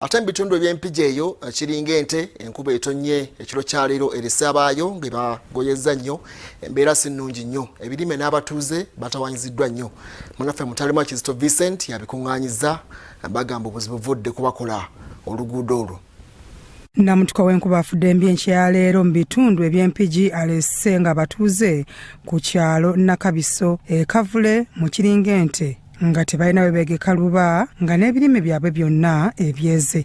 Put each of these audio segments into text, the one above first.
Ate mu bitundu eby'Empigi eyo kiringa ente, enkuba etonnye ekiro kya leero erese abaayo ng'ebagoyezza nnyo. Embeera si nnungi nnyo, ebirime n'abatuuze batawanyiziddwa nnyo. Munaffe Mutalema Kizito Vincent yabikuŋŋaanyizza, bagamba obuzibu buvudde kubakola oluguudo olwo. Namutuka w'enkuba afudde embi enkya ya leero mu bitundu eby'Empigi alese ng'abatuuze ku kyalo Nakabiso e Kavule mu kiringa ente nga tebalina we beegeka luba nga n'ebirime byabwe byonna ebyeze.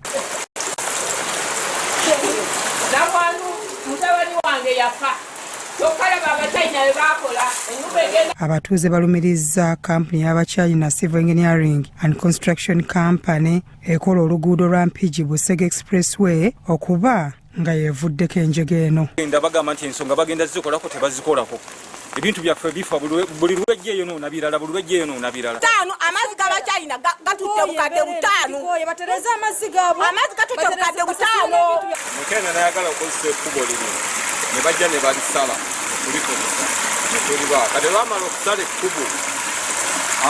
Abatuuze balumirizza kampuni y'Abachina Civil Engineering and Construction Company ekola oluguudo lwa Mpigi Busega Expressway okuba nga yevuddeko enjega eno. Genda bagamba nti ensonga bagenda zikolako, tebazikolako. Ebintu byaffe bifa buli lwejja eyo noona birala, buli lwejja eyo noona birala. Taano amazzi g'Abachina gatutte 5,000. Batereze amazzi gaabwe. Amazzi gatutte 5,000. Mukene nayagala okukozesa ekkubo lino ne bajja ne balisala okulikozesa netuliba. Kati bamala okusala ekkubo,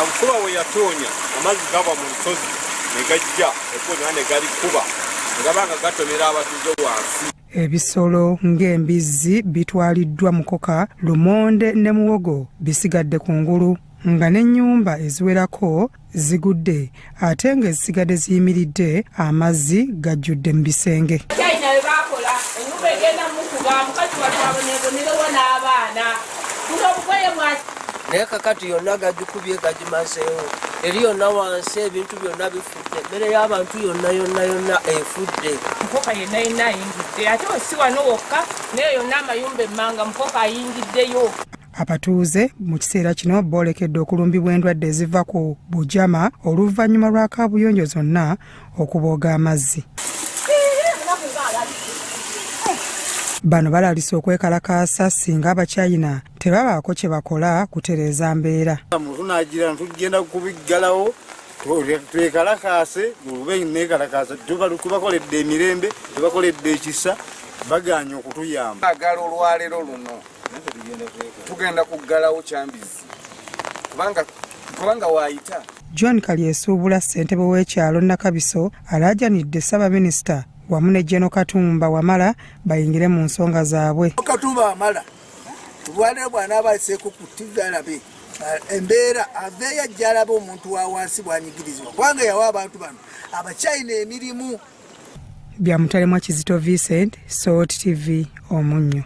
nkuba we yatoonya, amazzi gava mu lusozi ne gajja ekkubo lyonna ne galikuba ne gaba nga gatomera abatuuze wansi. Ebisolo ng'embizzi bitwaliddwa mukoka, lumonde ne muwogo bisigadde ku ngulu, nga n'ennyumba eziwerako zigudde ate ng'ezisigadde ziyimiridde, amazzi gajjudde mu bisenge. China bwe bakola ennyumba egenda mukuba, mukazi watwaboneebonerewo n'abaana buno obugoye bwa Naye kakati yonna gagikubye, gagimazeewo eri yonna wansi. Ebintu byonna bifudde, emmere y'abantu yonna yonna yonna efudde. Mukoka yenna yenna ayingidde, ate si wano wokka, naye yonna amayumba emmanga mukoka ayingiddeyo. Abatuuze mu kiseera kino boolekedde okulumbibwa endwadde eziva ku bujama oluvannyuma lwa kaabuyonjo zonna okubooga amazzi. Bano balaalise okwekalakaasa singa Abachina tebabaako kye bakola kutereeza mbeera. Tunagira tugenda kubiggalawo, twekalakaase ube nekalakaasa. Tubakoledde emirembe, tubakoledde ekisa, baganye okutuyamba. Agala olwaleero luno tugenda kuggalawo Kyambizi kubanga waayita. John Kalyesuubula, ssentebe w'ekyalo Nakabiso, alaajanidde ssaabaminisita wamu ne General Katumba Wamala bayingire mu nsonga zaabwe. Katumba Wamala olwaleero bw'anaaba aseeko ku TV alabe embeera, aveeyo ajja alabe omuntu wa wansi bw'anyigirizibwa, kubanga yawa abantu bano Abachina emirimu. Bya Mutalemwa Kizito Vincent, Salt TV, Omunnyo.